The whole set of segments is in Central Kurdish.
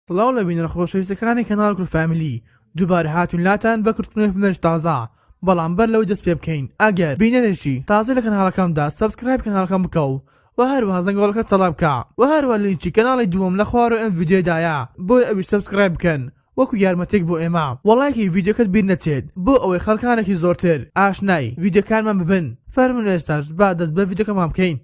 سڵاو لە بینەرە خۆشەویستەکانی کەناڵ کورد فامیلی دووبارە هاتوین لاتان بە کورتکردنەوەی فیلمێکی تازە بەڵام بەر لەوەی دەست پێ بکەین ئەگەر بینەرێکی تازە لە کەناڵەکەمدا subscribe کەناڵەکەم بکە و وە هەروەها زەنگۆڵەکە چالاک بکە وە هەروەها لینکی کەناڵی دووەم لە خوارەوەی ئەم ڤیدیۆیەدایە بۆیە ئەویش subscribe بکەن وەکو یارمەتیەک بۆ ئێمە وە ڵایکی ڤیدیۆکەت بیر نەچێت بۆ ئەوەی خەڵکانێکی زۆرتر ئاشنای ڤیدیۆکانمان ببن فەرموون ئێستاش با دەست بە ڤیدیۆکەمان بکەین.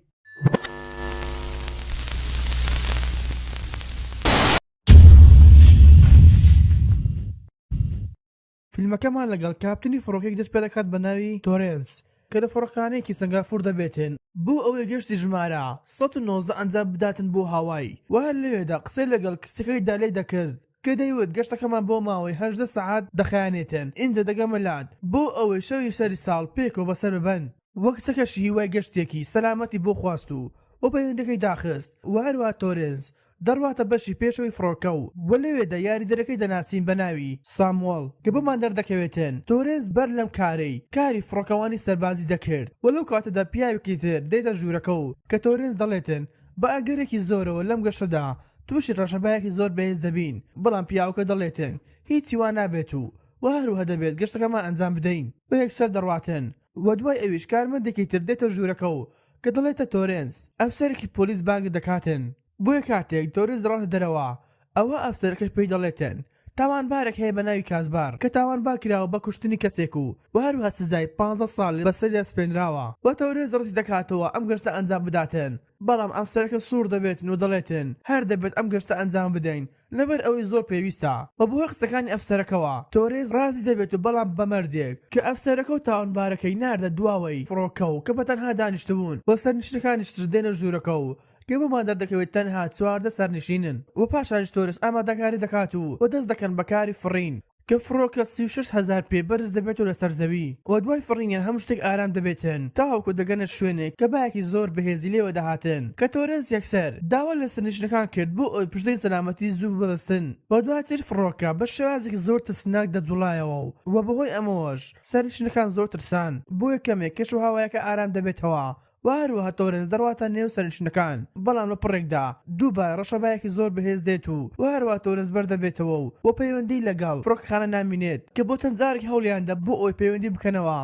فیلمەکەمان لەگەڵ کاپتنی فڕۆکەیەک دەست پێدەکات بە ناوی تۆرێنس کە لە فڕۆکخانەیەکی سەنگافور دەبێتن بۆ ئەوەی گەشتی ژمارە 119 ئەنجام بداتن بۆ هاوای و هەر لەوێدا قسەی لەگەڵ کچەکەی دالێ دەکرد کە دەیوت گەشتەکەمان بۆ ماوەی 18 سەعات دەخایەنێتن ئینجا دەگەمە لات بۆ ئەوەی شەوی سەری ساڵ پێکەوە بەسەر ببەن. وە کچەکەشی هیوای گەشتێکی سەلامەتی بۆ خواست و و پەیوەندیەکەی داخست و هەروەها تۆرێنس دەڕواتە بەشی پێشەوەی فڕۆکە و و لەوێدا یاریدەرەکەی دەناسین بە ناوی، ساموەڵ، کە بۆمان دەردەکەوێتن تۆرێنس بەر لەم کارەی کاری فڕۆکەوانی سەربازی دەکرد و لەو کاتەدا پیاوێکی تر دێتە ژوورەکە و کە تۆرێنس دەڵێتن بە ئەگەرێکی زۆرەوە لەم گەشتەدا تووشی ڕەشەبایەکی زۆر بەهێز دەبین بەڵام پیاوەکە دەڵێتن هیچی وا نابێت و و هەروەها دەبێت گەشتەکەمان ئەنجام بدەین و یەکسەر دەڕواتن. وە دوای ئەویش کارمەندێکی تر دێتە ژوورەکە و کە دەڵێتە تۆرێنس ئەفسەرێکی پۆلیس بانگت دەکاتن بۆیە کاتێک تۆرێنس دەڕواتە دەرەوە ئەوا ئەفسەرەکەش پێی دەڵێتن تاوانبارێک هەیە بە ناوی کازبار کە تاوانبار کراوە بە کوشتنی کەسێک و وە هەروەها سزای 15 ساڵ بەسەریا سپێنراوە وە تۆرێنس ڕەتی دەکاتەوە ئەم گەشتە ئەنجام بداتن بەڵام ئەفسەرەکە سوور دەبێتن و دەڵێتن هەر دەبێت ئەم گەشتە ئەنجام بدەین لەبەر ئەوەی زۆر پێویستە و بەهۆی قسەکانی ئەفسەرەکەوە تۆرێز ڕازی دەبێت و بەڵام بە مەرجێک کە ئەفسەرەکە و تاوانبارەکەی ناردە دواوەی فڕۆکە و کە بە تەنها دانیشتبوون و سەرنشینەکانیش تر دێنە ژوورەکە و کە بۆمان دەردەکەوێت تەنها 14 سەرنشینن و پاشانیش تۆرێس ئامادەکاری دەکات و و دەست دەکەن بە کاری فڕین کە فڕۆکە 36,000 پێ بەرز دەبێتەوە لەسەر زەوی و دوای فڕینیان هەموو شتێک ئارام دەبێتن تاوەکو دەگەنە شوێنێک کە بایەکی زۆر بەهێزی لێوە دەهاتن کە تۆرێنس یەکسەر داوا لە سەرنشینەکان کرد بۆ ئەوەی پشتێنەی سەلامەتی زوو ببەستن و دواتر فڕۆکە بە شێوازێکی زۆر ترسناک دەجوڵایەوە و بەهۆی ئەمەوەش سەرنشینەکان زۆر ترسان بۆیە کەمێک کەشوهەوایەکە ئارام دەبێتەوە و هەروەها تۆرێنس دەڕواتە نێو سەرنشینەکان، بەڵام لە پڕێکدا دووبارە ڕەشەبایەکی زۆر بەهێز دێت و و هەروەها تۆرێنس بەردەبێتەوە و و پەیوەندی لەگەڵ فڕۆکەخانە نامینێت کە بۆ چەند جارێک هەوڵیاندا بۆ ئەوەی پەیوەندی بکەنەوە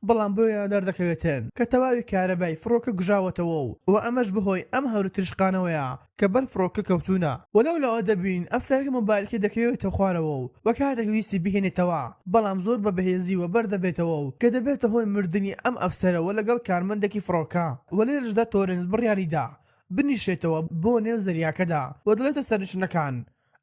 بەڵام بۆیان دەردەکەوێتن کە تەواوی کارەبای فڕۆکە کوژاوەتەوە و و ئەمەش بەهۆی ئەم هەورە تریشقانەوەیە کە بەر فڕۆکە کەوتوونە. و لەولاوە دەبینین ئەفسەرەکە مۆبایلەکەی دەکەوێتە خوارەوە و و کاتێک ویستی بیهێنێتەوە بەڵام زۆر بە بەهێزی وەبەر دەبێتەوە و کە دەبێتە هۆی مردنی ئەم ئەفسەرە و لەگەڵ کارمەندێکی فڕۆکە و لێرەشدا تۆرێنس بڕیاری دا بنیشێتەوە بۆ نێو زەریاکەدا و دەڵێتە سەرنشینەکان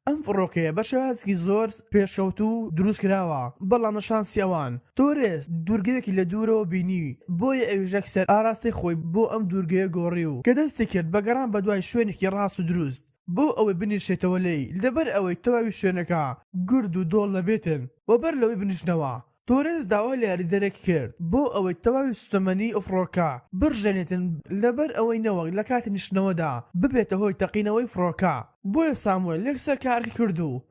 ئەم فڕۆکەیە بە شێوازێکی زۆر پێشکەوتوو دروست کراوە، بەڵام لە شانسی ئەوان تۆرێس دوورگەیەکی لە دوورەوە بینی، بۆیە ئەویش یەکسەر ئاراستەی خۆی بۆ ئەم دوورگەیە گۆڕی و کە دەستی کرد بە گەڕان بەدوای شوێنێکی ڕاست و دروست بۆ ئەوەی بنیشێتەوە لێی، لەبەر ئەوەی تەواوی شوێنەکە گرد و دۆڵ دەبێتن و بەر لەوەی بنیشنەوە تۆرێس داوای لە یاریدەرێک کرد بۆ ئەوەی تەواوی سوتەمەنی فڕۆکە بڕژێنێتن لەبەر ئەوەی نەوەک لە کاتی نیشتنەوەدا ببێتە هۆی تەقینەوەی فڕۆکە، بۆیە ساموێل یەکسەر کارەکەی کرد و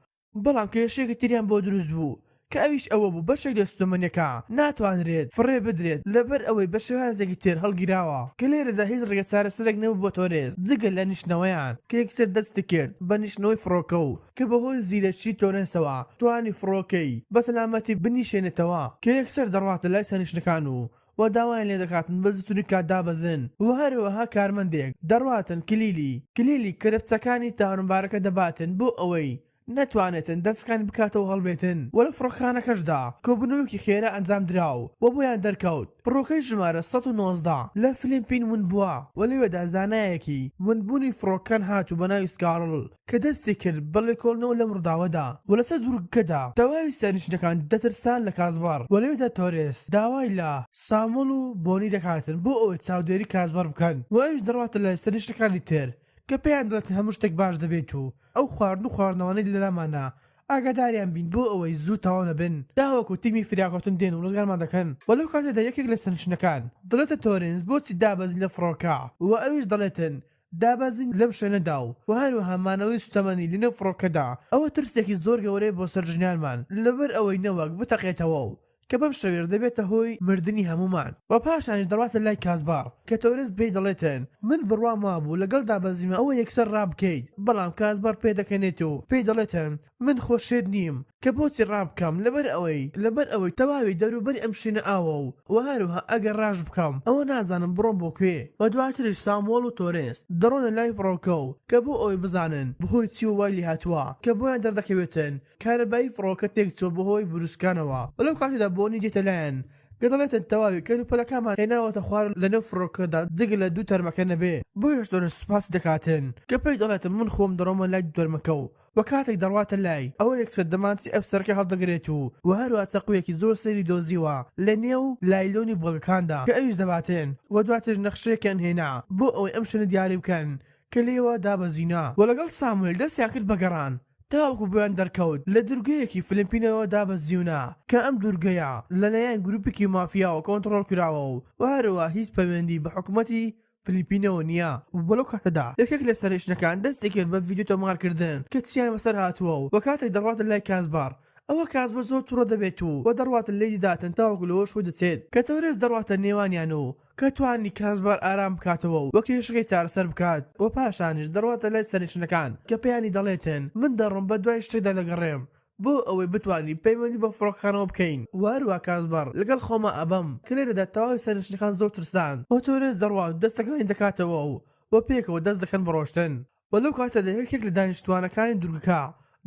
بەڵام کێشەیەکی تریان بۆ دروست بوو کە ئەویش ئەوە بوو بەشێک لە سوتەمەنیەکە ناتوانرێت فڕێ بدرێت لەبەر ئەوەی بە شێوازێکی تر هەڵگیراوە کە لێرەدا هیچ ڕێگە چارەسەرێک نەبوو بۆ تۆرێس جگە لە نیشتنەوەیان کە یەکسەر دەستی کرد بە نیشتنەوەی فڕۆکە و کە بەهۆی زیرەکی تۆرێنسەوە توانی فڕۆکەی بە سەلامەتی بنیشێنێتەوە کە یەکسەر دەڕواتە لای سەرنشینەکان و و داوایان لێدەکاتن بە زووترین کات دابەزن و هەروەها کارمەندێک دەڕواتن کلیلی کلیلی کەلەپچەکانی تاوانبارەکە دەباتن بۆ ئەوەی نەتوانێتن دەستەکانی بکاتەوە هەڵبێتن و لە فڕۆکخانەکەشدا کۆبوونەوەیەکی خێرا ئەنجام درا و بۆیان دەرکەوت فڕۆکەی ژمارە 119 لە فلمپین ون بووە و لەوێدا زانایەکی ونبوونی فڕۆکەکان هات و بەناوی سکارڵ کە دەستی کرد بە لێکۆڵینەوە لەم ڕووداوەدا و لەسەر دوورگەکەدا تەواوی سەرنشینەکان دەترسان لە کازبەڕ و لەوێدا تۆرێس داوای لە ساموڵ و بۆنی دەکاتن بۆ ئەوەی چاودێری کازبەڕ بکەن و ئەویش دەڕواتە لای سەرنشینەکانی تر کە پێیان دەڵێت هەموو شتێک باش دەبێت و ئەو خواردن و خواردنەوانەی لەلامانە ئاگاداریان بین بۆ ئەوەی زوو تەواو نەبن تاوەکو تیمی فریاکەوتن دێن و ڕزگارمان دەکەن و لەو کاتەدا یەکێک لە سەرنشینەکان دەڵێتە تۆرێنس بۆچی دابەزین لە فڕۆکە و ئەویش دەڵێتن دابەزین لەم شوێنەدا و هەروەها مانەوەی سوتەمەنی لەنێو فڕۆکەدا ئەوە ترسێکی زۆر گەورەیە بۆ سەر ژنانمان لەبەر ئەوەی نەوەک بتەقێتەوە و. کە بەم شێوەیەش دەبێتە هۆی مردنی هەموومان. وە پاشانیش دەڕواتە لای کازبار کە تۆرێنس پێی دەڵێتن من بڕوام وابوو لەگەڵ دابەزیمە ئەوە یەکسەر ڕابکەیت بەڵام کازبار پێدەکەنێت و پێی دەڵێتن من خۆ شێت نیم کە بۆچی ڕابکەم لەبەر ئەوەی لەبەر ئەوەی تەواوی دەوروبەری ئەم شوێنە ئاوە و وە هەروەها ئەگەر ڕاش بکەم ئەوە نازانم بڕۆم بۆ کوێ. وە دواتریش ساموەڵ و تۆرێنس دەڕۆنە لای فڕۆکە و کە بۆ ئەوەی بزانن بەهۆی چیوە وای لێهاتووە کە بۆیان دەردەکەوێتن کارەبایی فڕۆکە تێکچووە بەهۆی بروسکانەوە و لەو کاتەدا بۆنی دێتە لایان کە دەڵێتن تەواوی کەلوپەلەکانمان هێناوەتە خوار لەنێو فڕۆکەدا جگە لە دوو تەرمەکە نەبێ بۆیەش تۆرێنس سوپاسی دەکاتن کە پێی دەڵێتن من خۆم دەڕۆمە لای دوو تەرمەکە و وە کاتێک دەڕواتە لای ئەوە یەکسەر دەمانچەی ئەفسەرەکە هەڵدەگرێت و وە هەروا چەقویەکی زۆر سەیری دۆزیوە لە نێو لایلۆنی بڵگەکاندا کە ئەویش دەباتن وە دواتریش نەخشەیەکیان هێنا بۆ ئەوەی ئەم شوێنە دیاری بکەن کە لێوە دابەزینە. وە لەگەڵ ساموێل دەستیان کرد بە گەڕان تاوەکو بۆیان دەرکەوت لە دورگەیەکی فلپینەوە دابەزیونە کە ئەم دورگەیە لەلایەن گروپێکی مافیاوە کۆنتڕۆڵ کراوە و هەروا هیچ پەیوەندی بە حکومەتی فلیپینەوە نییە و لەو کاتەدا یەکێک لە سەرنشینەکان دەستی کرد بە ڤیدیۆ تۆمارکردن کە چیان بەسەر هاتووە و کاتێک دەڕواتە لای کازبار ئەوە کازبار زۆر توڕە دەبێت و و دەڕواتە لێی دەداتن تاوەکو لەوەش خۆی دەچێت کە تۆرێس دەڕواتە نێوانیان و کە توانی کازبار ئارام بکاتەوە و کێشەکەی چارەسەر بکات و پاشانیش دەڕواتە لای سەرنشینەکان کە پێیانی دەڵێتن من دەڕۆم بەدوای شتێکدا دەگەڕێم بۆ ئەوەی بتوانین پەیوەندی بە فڕۆکەخانەوە بکەین و هەروا کازبەڕ لەگەڵ خۆما ئەبەم کە لێرەدا تەواوی سەرنشینەکان زۆر ترسان و تۆرێس دەڕوات و دەستەکانی دەکاتەوە و و پێکەوە دەست دەکەن بە ڕۆشتن و لەو کاتەدا یەکێک لە دانیشتوانەکانی دورگەکە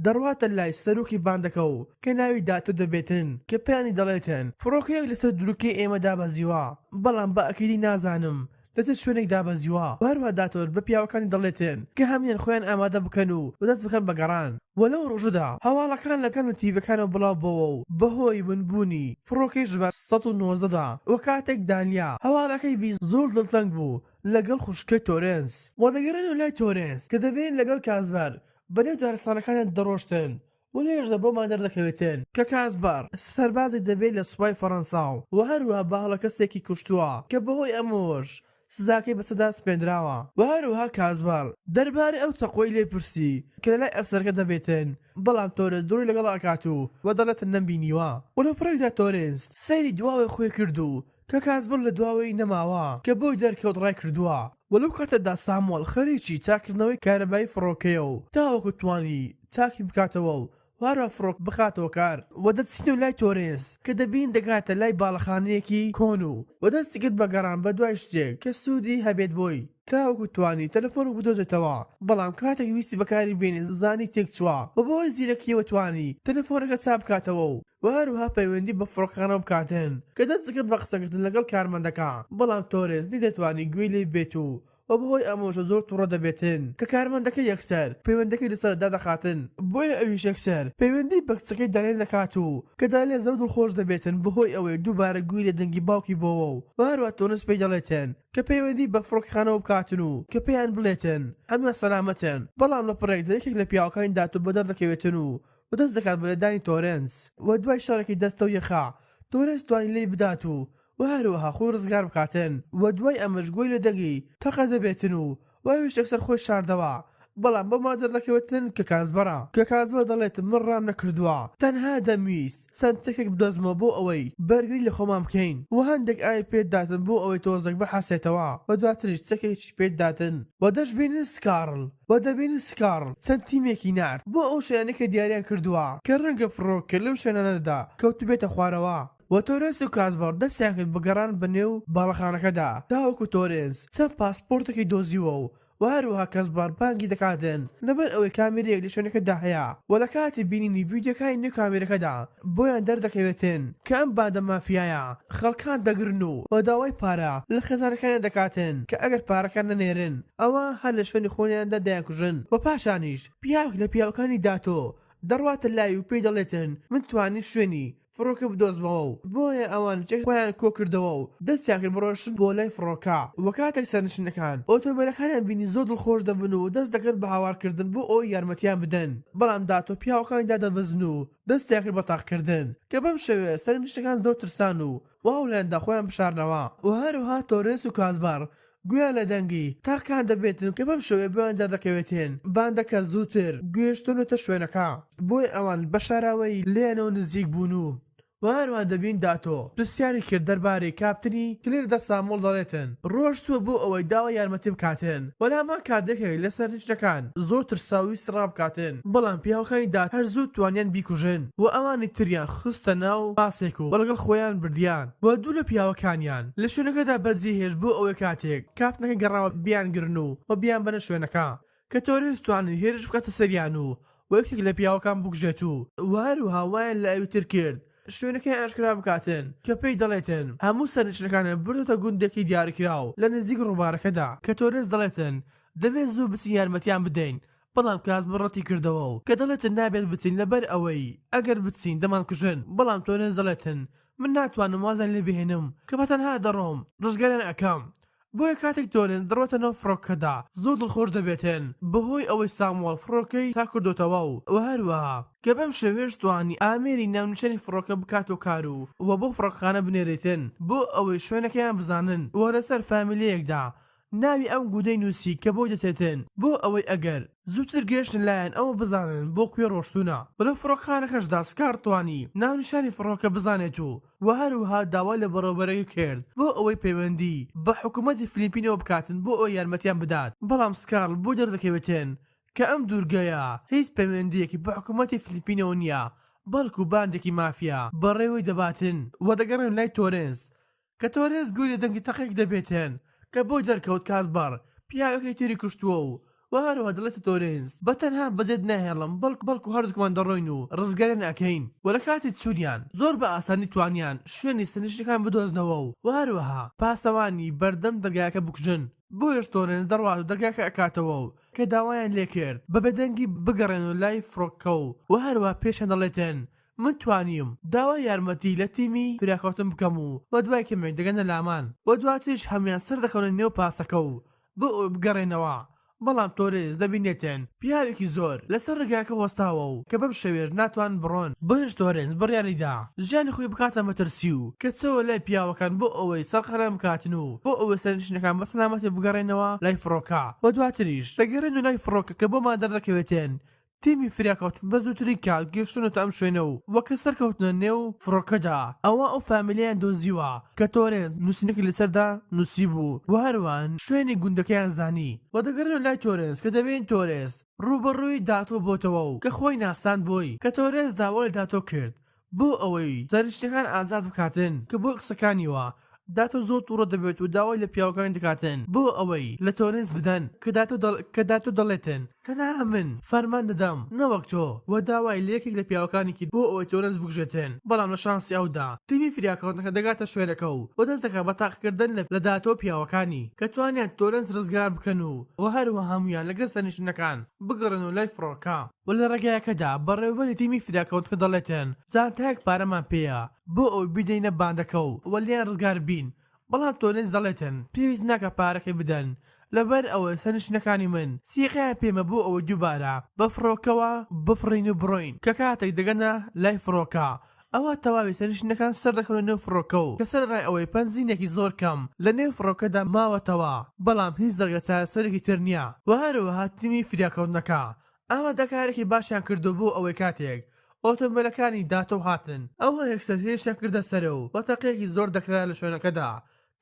دەڕواتە لای سەرۆکی باندەکە و کە ناوی داتۆ دەبێتن کە پێیانی دەڵێتن فڕۆکەیەک لەسەر دورگەکەی ئێمە دابەزیوە بەڵام بە ئەکیدی نازانم لە چ شوێنێک دابەزیوە و هەروەها داتۆر بە پیاوەکانی دەڵێتن کە هەموویان خۆیان ئامادە بکەن و دەست بکەن بە گەڕان و لەو ڕۆژەدا هەواڵەکان لە کەنە تیڤەکانەوە بڵاو بۆوە و بەهۆی ونبوونی فڕۆکەی ژمارە 119 دا و کاتێک دانیا هەواڵەکەی 20 زۆر دڵتەنگ بوو لەگەڵ خوشکەی تۆرێنس و دەگەرێنەوە لای تۆرێنس کە دەبینن لەگەڵ کازبەر بەنێو دارستانەکانیان دەڕۆشتن و لێرەشدا بۆمان دەردەکەوێتن کە کازبەر سەربازێک دەبێت لە سوپای فەڕەنسا و هەروەها بە هەڵە کەسێکی کوشتووە کە بەهۆی ئەمەوەش سزاکەی بەسەردا سپێندراوە. و هەروەها کازبەر دەربارەی ئەو چەقۆی لێ پرسی کە لەلای ئەفسەرەکە دەبێتن بەڵام تۆرێنس درۆی لەگەڵ ئەکات و و دەڵێتن نەمبینیوە و لەپڕێکدا تۆرێنس سەیری دواوەی خۆی کرد و کە کازبەر لە دواوەی نەماوە کە بۆی دەرکەوت ڕایکردووە و لەو کاتەدا ساموێڵ خەریکی چاککردنەوەی کارەبایی فڕۆکەیە و تاوەکو توانی چاکی بکاتەوە و هەروەها فڕۆکە بخاتەوە کار و دەچینەوە لای تۆرێنس کە دەبینین دەگاتە لای باڵەخانەیەکی کۆن و و دەستی کرد بە گەڕان بە دوای شتێک کە سوودی هەبێت بۆی تاوەکو توانی تەلەفۆنێک بدۆزێتەوە بەڵام کاتێک ویستی بەکاری بێنێت زانی تێکچووە و بەهۆی زیرەکیەوە توانی تەلەفۆنەکە چاک بکاتەوە و و هەروەها پەیوەندی بە فڕۆکەخانەوە بکاتن کە دەستی کرد بە قسەکردن لەگەڵ کارمەندەکە بەڵام تۆرێنس نەیدەتوانی گوێی لێ بێت و و بەهۆی ئەمەشەوە زۆر توڕە دەبێتن کە کارمەندەکە یەکسەر پەیوەندەکەی لەسەر دادەخاتن بۆیە ئەویش یەکسەر پەیوەندی بە کچەکەی دانیێل دەکات و کە دانیێل زۆر دڵخۆش دەبێتن بەهۆی ئەوەی دووبارە گوێی لە دەنگی باوکی بۆوە و هەروەها تۆرێنس پێی دەڵێتن کە پەیوەندی بە فڕۆکەخانەوە بکاتن و کە پێیان بڵێتن هەموویان سەلامەتن بەڵام لە پڕێکدا یەکێک لە پیاوەکانی داتۆ بەدەر دەکەوێتن و و دەست دەکات بە لێدانی تۆرێنس و دوای شەڕێکی دەستە و یەخە تۆرێنس توانی لێی بدات و و هەروەها خۆی ڕزگار بکاتن و دوای ئەمەش گوێی لە دەنگی تەقە دەبێتن و و ئەویش یەکسەر خۆی شاردەوە بەڵام بۆمان دەردەکەوێتن کە کازبەرە کە کازبەر دەڵێت من ڕام نەکردووە تەنها دەمویست چەند چەکێک بدۆزمەوە بۆ ئەوەی بەرگری لە خۆمان بکەین و هەندێک ئاوی پێ داتن بۆ ئەوەی تۆزێک بحەسێتەوە و دواتریش چەکێکی پێ داتن و دەشبینن سکارل و دەبینن سکارل چەند تیمێکی نارد بۆ ئەو شوێنانەی کە دیاریان کردووە کە ڕەنگە فڕۆکە لەو شوێنانەدا کەوتبێتە خوارەوە. و تۆرێنس و کازبەر دەستیان کرد بە گەڕان بە نێو باڵەخانەکەدا تاوەکو تۆرێنس چەند پاسپۆرتێکی دۆزیوە و و هەروەها کازبەر بانگی دەکاتن لەبەر ئەوەی کامێرەیەک لە شوێنەکەدا هەیە و لە کاتی بینینی ڤیدیۆکانی نێو کامێرەکەدا بۆیان دەردەکەوێتن کە ئەم باندە مافیایە خەڵکان دەگرن و و داوای پارە لە خێزانەکانیان دەکاتن کە ئەگەر پارەکان نەنێرن ئەوا هەر لە شوێنی خۆیاندا دەیانکوژن و پاشانیش پیاوێک لە پیاوەکانی داتۆ دەڕواتە لای و پێی دەڵێتن من توانیم شوێنی فڕۆکە بدۆزمەوە و بۆیە ئەوان چەکی خۆیان کۆکردەوە و دەستیان کرد بە ڕۆیشتن بۆ لای فڕۆکە و کاتێک سەرنشینەکان ئۆتۆمبێلەکانیان بینی زۆر دڵخۆش دەبن و دەست دەکەن بە هاوارکردن بۆ ئەوەی یارمەتیان بدەن بەڵام داتۆ پیاوەکانی دادەبەزن و دەستیان کرد بە تەقکردن کە بەم شێوەیە سەرنشینەکان زۆر ترسان و هەوڵیان دا خۆیان بشارنەوە و هەروەها تۆرێنس و کازبار گوێیان لە دەنگی تاقان دەبێتن کە بەم شێوەیە بۆیان دەردەکەوێتن باندەکە زووتر گەیشتوونەتە شوێنەکە بۆیە ئەوان بە شاراوەیی لێیانەوە نزیک بوون و. وە هەروەها دەبین داتۆ پرسیاری کرد دەربارەی کاپتنی کلێردا ساموڵ دەڵێتن ڕۆشتووە بۆ ئەوەی داوای یارمەتی بکاتن وە لە هەمان کات یەکێک لە سەرنشینەکان زۆر ترسا و ویستی ڕابکاتن بەڵام پیاوەکانی داتۆ هەر زوو توانیان بیکوژن وە ئەوانی تریان خستە ناو پاسێک و لەگەڵ خۆیان بردیان وە دوو لە پیاوەکانیان لە شوێنەکەدا بەجێهێشت بۆ ئەوەی کاتێک کاپتنەکە گەڕاوە بیانگرن و بیانبەنە شوێنەکە کە تۆرێنس توانی هێرش بکاتە سەریان و یەکێک لە پیاوەکان بکوژێت و هەروەها وایان لە ئەوی تر کرد شوێنەکەیان ئاشکرا بکاتن کە پێی دەڵێتن هەموو سەرنشینەکانیان بردۆتە گوندێکی دیاریکراو لە نزیک ڕووبارەکەدا کە تۆرێنس دەڵێتن دەبێت زوو بچین یارمەتیان بدەین بەڵام کاسبەر ڕەتی کردەوە و کە دەڵێتن نابێت بچین لەبەر ئەوەی ئەگەر بچین دەمانکوژن بەڵام تۆرێنس دەڵێتن من ناتوانم وازیان لێ بهێنم کە بەتەنها دەڕۆم ڕزگاریان ئەکەم. بۆیە کاتێک تۆرێنس دەڕواتە ناو فڕۆکەکەدا زۆر دڵخۆش دەبێتن بەهۆی ئەوەی ساموێڵ فڕۆکەی چاککردۆتەوە و هەروەها کە بەم شێوەیەش توانی ئامێری ناونیشانی فڕۆکە بکاتەوە کار و و بۆ فڕۆکەخانە بنێرێتن بۆ ئەوەی شوێنەکەیان بزانن و لەسەر فامیلەیەکدا ناوی ئەم گوندەی نووسی کە بۆی دەچێتن بۆ ئەوەی ئەگەر زووتر گەیشتنە لایان ئەوە بزانن بۆ کوێ ڕۆشتوونە و لە فڕۆکەخانەکەشدا سکار توانی ناونیشانی فڕۆکە بزانێت و وە هەروەها داوای لە بەڕێوەبەرەکە کرد بۆ ئەوەی پەیوەندی بە حکوومەتی فلیپینەوە بکاتن بۆ ئەوەی یارمەتیان بدات بەڵام سکارل بۆی دەردەکەوێتن کە ئەم دوورگەیە هیچ پەیوەندییەکی بە حکوومەتی فلیپینەوە نییە بەڵکو باندێکی مافیا بەڕێوەی دەباتن و دەگەڕێن لای تۆرێنس کە تۆرێنس گوێی لە دەنگی تەقێک دەبێتن کە بۆی دەرکەوت کاسبەر پیاوێکی تری کوشتووە و وە هەروەها دەڵێتە تۆرێنس بە تەنها بەجێت ناهێڵم بەڵکو بەڵکو هەردووکمان دەڕۆین و ڕزگاریان ئەکەین وە لە کاتی چوونیان زۆر بە ئاسانی توانیان شوێنی سەرنشینەکان بدۆزنەوە و وە هەروەها پاسەوانی بەردەم دەرگاکە بکوژن بۆیەش تۆرێنس دەڕوات و دەرگاکە ئەکاتەوە و کە داوایان لێکرد بە بێدەنگی بگەڕێنەوە لای فڕۆکەکە و وە هەروەها پێشیان دەڵێتن من توانیم داوای یارمەتی لە تیمی فریاکەوتن بکەم و بە دوای کەمێک دەگەنە لامان و دواتریش هەموویان سەردەکەونە نێو پاسەکە و بۆ ئەوەی بگەڕێنەوە بەڵام تۆرێس دەبینێتن پیاوێکی زۆر لەسەر ڕێگاکە وەستاوە و کە بەم شێوەیەش ناتوانن بڕۆن بۆیەش تۆرێنس بڕیاری دا ژیانی خۆی بکاتە مەترسی و کە چۆوە لای پیاوەکان بۆ ئەوەی سەرقاڵیان بکاتن و بۆ ئەوەی سەرنشینەکان بە سەلامەتی بگەڕێنەوە لای فڕۆکە و دواتریش دەگەڕێنەوە لای فڕۆکە کە بۆمان دەردەکەوێتن تیمی فریاکەوتن بە زووترین کات گەیشتوونەتە ئەم شوێنە و وە کە سەرکەوتنە نێو فڕۆکەدا ئەوا ئەو فامیلەیان دۆزیوە کە تۆرێنس نووسینەکەی لەسەردا نووسیبوو و هەروەها شوێنی گوندەکەیان زانی و دەگەڕێنەوە لای تۆرێنس کە دەبینین تۆرێنس ڕووبەڕووی داتۆ بۆتەوە و کە خۆی ناساند بۆی کە تۆرێنس داوای لە داتۆ کرد بۆ ئەوەی سەرنشینەکان ئازاد بکاتن کە بۆی قسەکانیوە داتۆ زۆر توڕە دەبێت و داوای لە پیاوەکانی دەکاتن بۆ ئەوەی لە تۆرێنس بدەن کە داتۆ دەڵێتن تەنها من فەرمان دەدەم نەوەک تۆ و داوای لە یەکێک لە پیاوەکانی کرد بۆ ئەوەی تۆرێنس بکوژێتن بەڵام لە شانسی ئەودا تیمی فریاکەوتنەکە دەگاتە شوێنەکە و دەست دەکات بە تەقەکردن لە داتۆ و پیاوەکانی کە توانیان تۆرێنس ڕزگار بکەن و هەروەها هەموویان لەگەڵ سەرنشینەکان بگەڕێنەوە لای فڕۆکە. و لە ڕێگایەکەدا بەڕێوەبەری تیمی فریاکەوتنەکە دەڵێتن جانتایەک پارەمان پێیە بۆ ئەوەی بیدەینە باندەکە و لێیان ڕزگار بین بەڵام تۆرێنس دەڵێتن پێویست ناکا پارەکەی بدەن لەبەر ئەوەی سەرنشینەکانی من سیقەیان پێمە بۆ ئەوەی دووبارە بە فڕۆکەوە بفڕین و بڕۆین کە کاتێک دەگەنە لای فڕۆکە ئەوا تەواوی سەرنشینەکان سەردەکەونە نێو فڕۆکە و کە سەرەڕای ئەوەی پەنزینێکی زۆر کەم لە نێو فڕۆکەدا ماوەتەوە بەڵام هیچ ڕێگە چارەسەرێکی تر نییە و هەروەها تیمی فریاکەوتنەکە ئامادەکارێکی باشیان کردووە بۆ ئەوەی کاتێک ئۆتۆمبێلەکانی داتۆ هاتن ئەوا یەکسەر هێرشیان کردە سەرە و بە تەقەیەکی زۆر دەکرا لە شوێنەکەدا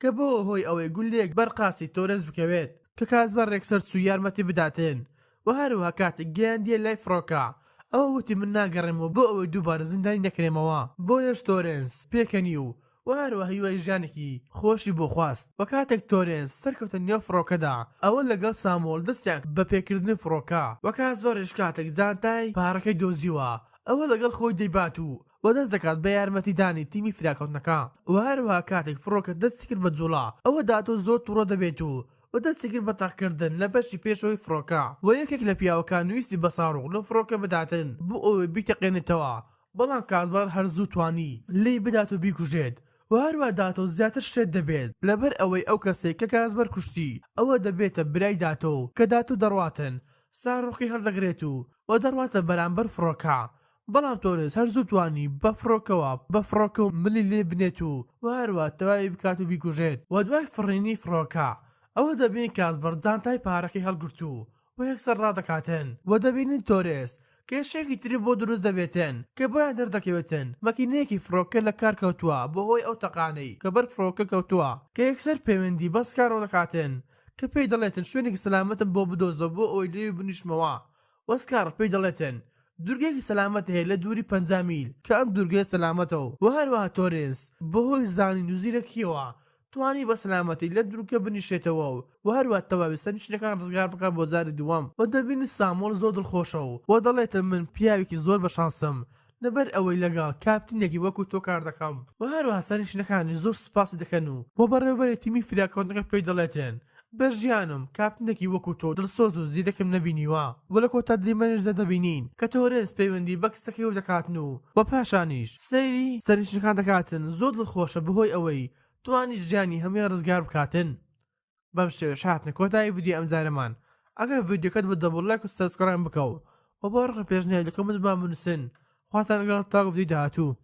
کە بۆوە هۆی ئەوەی گوللەیەک بەر قاچی تۆرێنس بکەوێت کە کاسبەر یەکسەر چوو یارمەتی بداتن و هەروەها کاتێک گەیاندیە لای فڕۆکە ئەوە وتی من ناگەڕێمەوە بۆ ئەوەی دووبارە زیندانی نەکرێمەوە بۆیەش تۆرێنس پێکەنی و و هەروەها هیوای ژیانێکی خۆشی بۆ خواست و کاتێک تۆرێنس سەرکەوتە نێو فڕۆکەدا ئەوە لەگەڵ سامۆڵ دەستیان کرد بە پێکردنی فڕۆکە و کاسبەریش کاتێک جانتای پارەکەی دۆزیوە ئەوە لەگەڵ خۆی دەیبات و و دەست دەکات بە یارمەتیدانی تیمی فریاکەوتنەکە و هەروەها کاتێک فڕۆکە دەستی کرد بە جوڵە ئەوە داتۆ زۆر توڕە دەبێت و و دەستی کرد بە تەقکردن لە بەشی پێشەوەی فڕۆکە و یەکێک لە پیاوەکان ویستی بە ساڕوخ لە فڕۆکە بداتن بۆ ئەوەی بیتەقێنێتەوە بەڵام کاسبەر هەر زوو توانی لێی بدات و بیکوژێت و هەروا داتۆ زیاتر شێت دەبێت لەبەر ئەوەی ئەو کەسەی کە کاسبەر کوشتی ئەوە دەبێتە برای داتۆ کە داتۆ دەڕواتن ساڕۆخی هەڵدەگرێت و و دەڕواتە بەرامبەر فڕۆکە بەڵام تۆرێس هەر زوو توانی بە فڕۆکەوە بە فڕۆکە و ملی لێ بنێت و و هەروا تەواوی بکات و بیکوژێت و دوای فڕینی فڕۆکە ئەوە دەبینین کاسبەر جانتای پارەکەی هەڵگرت و و یەکسەر ڕادەکاتن و دەبینین تۆرێس. کێشەیەکی تری بۆ دروست دەبێتن کە بۆیان دەردەکەوێتن مەکینەیەکی فڕۆکە لە کار کەوتووە بەهۆی ئەو تەقانەی کە بەر فڕۆکە کەوتووە کە یەکسەر پەیوەندی بە سکارەوە دەکاتن کە پێی دەڵێتن شوێنێکی سەلامەتم بۆ بدۆزەوە بۆ ئەوەی لەوێ بنیشمەوە وە سکاڕ پێی دەڵێتن دورگەیەکی سەلامەت هەیە لە دووری 50 میل کە ئەم دورگەیە سەلامەتە و وە هەروەها تۆرێنس بەهۆی زانین و زیرەکیەوە توانی بە سەلامەتی لە دورگە بنیشێتەوە و وە هەروەها تەواوی سەرنشینەکان ڕزگار بکات بۆ جاری دووەم وە دەبینی سامۆڵ زۆر دڵخۆشە و وە دەڵێتن من پیاوێکی زۆر بە شانسم لەبەر ئەوەی لەگەڵ کاپتنێکی وەکو تۆ کار دەکەم. وە هەروەها سەرنشینەکانیش زۆر سوپاسی دەکەن و وە بەڕێوەبەری تیمی فریاکەوتنەکە پێی دەڵێتن بە ژیانم کاپتنێکی وەکو تۆ دڵسۆز و زیرەکم نەبینیوە. وە لە کۆتا دیمەنیشدا دەبینین کە تۆرێنس پەیوەندی بە کچەکەیەوە دەکاتن و وە پاشانیش سەیری سەرنشینەکان دەکاتن زۆر دڵخۆشە بەهۆی ئەوەی توانی ژیانی هەموویان ڕزگار بکاتن. بەم شێوەیەش هاتنە کۆتایی ڤیدیۆی ئەمجارەمان ئەگەر ڤیدیۆکەت بە دڵ بوو ڵایک و subscribe بکە و وە بۆ ڕق پێشنیار لە comment بۆمان بنووسن خواتان لەگەڵ تاکو ڤیدیۆی داهاتوو.